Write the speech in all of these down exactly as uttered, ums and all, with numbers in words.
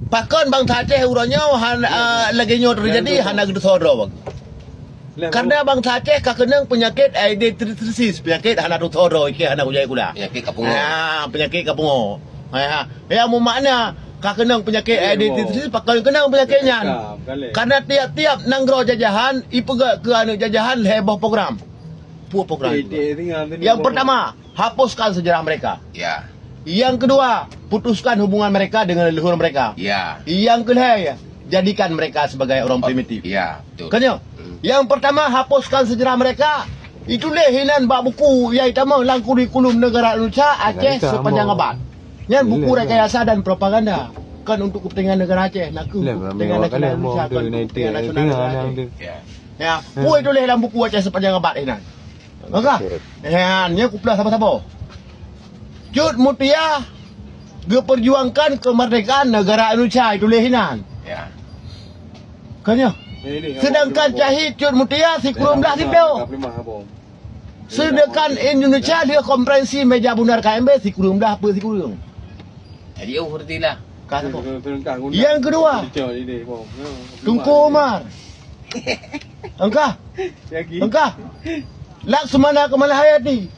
Pakon bansa Aceh uroe nyoe han, ah, lagèe nyoe teujadi hana geuteusoe droe bagoe? Karena bansa Aceh ka keunong peunyakét aidentitis, peunyakét hana teusoe droe, ikèe hana kujai kula. Peunyakét kapungo. Ah, peunyakét kapungo. Ha, ha. Nyang meumakna ka keunong peunyakét aidentitis, pakon keunong peunyakét nyan. Karena tiap-tiap nanggroe jajahan ipeugèt keu aneuk jajahan lhèe boh program. Pue program. Yang pertama, hapuskan sejarah mereka. Ya. Yang kedua, putuskan hubungan mereka dengan leluhur mereka. Ya. Yang kelhèe, jadikan mereka sebagai orang primitif. Ya, betul. Kan ya? Hmm. Yang pertama, hapuskan sejarah mereka. Ituléh hinan bak buku nyang itamong lam kurikulum negara Indonesia, Aceh sepanjang abad. Nyan buku rekayasa dan propaganda. Kan untuk kepentingan negara Aceh, nak keu untuk kepentingan nasional Indonesia, kan untuk kepentingan nasional negara Aceh. Ya. Ya, pue tuléh lam buku Aceh sepanjang abad hinan. Maka, eh, nyan kuplah saboh-saboh. Cut Mutia geuperjuangkan kemerdekaan negara Indonesia, ituléh hinan. Ya. Kan ya? Sedangkan syahid Cut Mutia sikureueng blah siplôh. Sedangkan Indonesia lheueh konferensi meja bundar K M B sikureueng blah peue sikureueng. Jadi, oh, berhentilah. Ka saboh. Yang kedua, Teungku Umar. Engkah. Engkah. Laksamana Kamalahayati.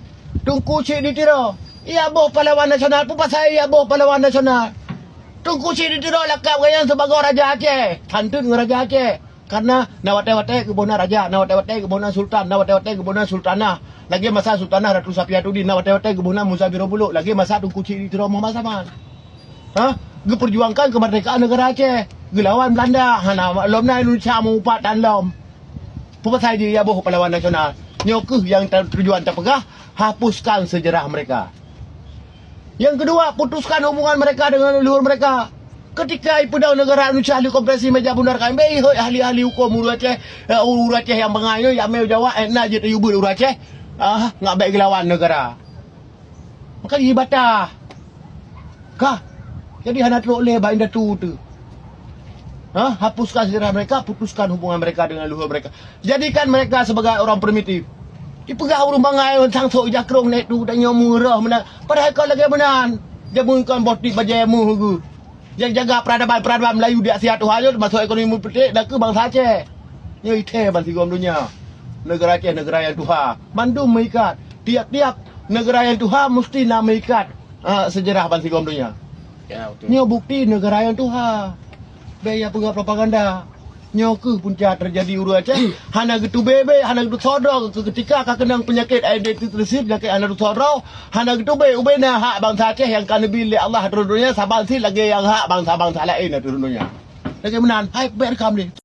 Teungku Chik di Tiro. Iya boh pahlawan nasional. Peue pasai iya boh pahlawan nasional? Teungku Chik di Tiro lakab geuh nyan sibagoe Raja Aceh. Santun ngon Raja Aceh. Karena na watèe-watèe geuboh na raja, na watèe-watèe geuboh na sultan, na watèe-watèe geuboh na sultanah. Lagèe masa Sultanah Ratu Sapiatuddin, na watèe-watèe geuboh na Musa Biro Buluk, lagèe masa Teungku Chik di Tiro Muhammad Saman. Ha? Geuperjuangkan kemerdekaan negara Aceh. Geulawan Belanda. Hana lom na Indonesia meuupat tan lom. Peue pasai jih iya boh pahlawan nasional? Nyoe keuh nyang ta-, tujuan tapeugah, hapuskan sejarah mereka. Yang kedua, putuskan hubungan mereka dengan leluhur mereka. Ketika ipeudong negara Indonesia lheueh konferensi meja bundar K M B, ihôi ahli-ahli huköm ureueng Aceh, eh, ureueng Aceh nyang bangai nyoe, jamé Jawa, eh, na jeuet tayue beuet ureueng Aceh, ah, ngat bèk geulawan negara. Maka jibata. Kah? Jadi hana trok lé bak indatu tu. Ha? Hapuskan sejarah mereka, putuskan hubungan mereka dengan leluhur mereka. Jadikan mereka sebagai orang primitif. Ipeugah ureueng bangai, ureueng sangsok, ijakrong nèk tu, tanyoe meurah meunan. Padahai kon lagèe meunan. Jameun kon boh tiep bajèe meuh geuh. Nyang jaga peradaban-peradaban Melayu di Asia tuha nyoe, teumasok ekonomi peutek, nakeuh bansa Aceh. Nyoe ithèe ban sigom donya. Negara Aceh negara nyang tuha. Mandum meuikat. Tiap-tiap negara nyang tuha meusti na meuikat, ah, sejarah ban sigom donya. Ya, betul. Nyoe bukti negara nyang tuha. Bèk ya peugah propaganda. Nyoe keuh punca teujadi ureueng Aceh, hana geutubé-bé, hana geuteusoe droe keu-, keutika ka keunong peunyakét aidentitas, peunyakét hana teusoe droe, hana geutubé ubé na hak bansa Aceh nyang ka neubi lé Allah ateueh donya saban cit lagèe nyang hak bansa-bansa laén ateueh donya. Lagèe meunan, hai bèk rekam lé.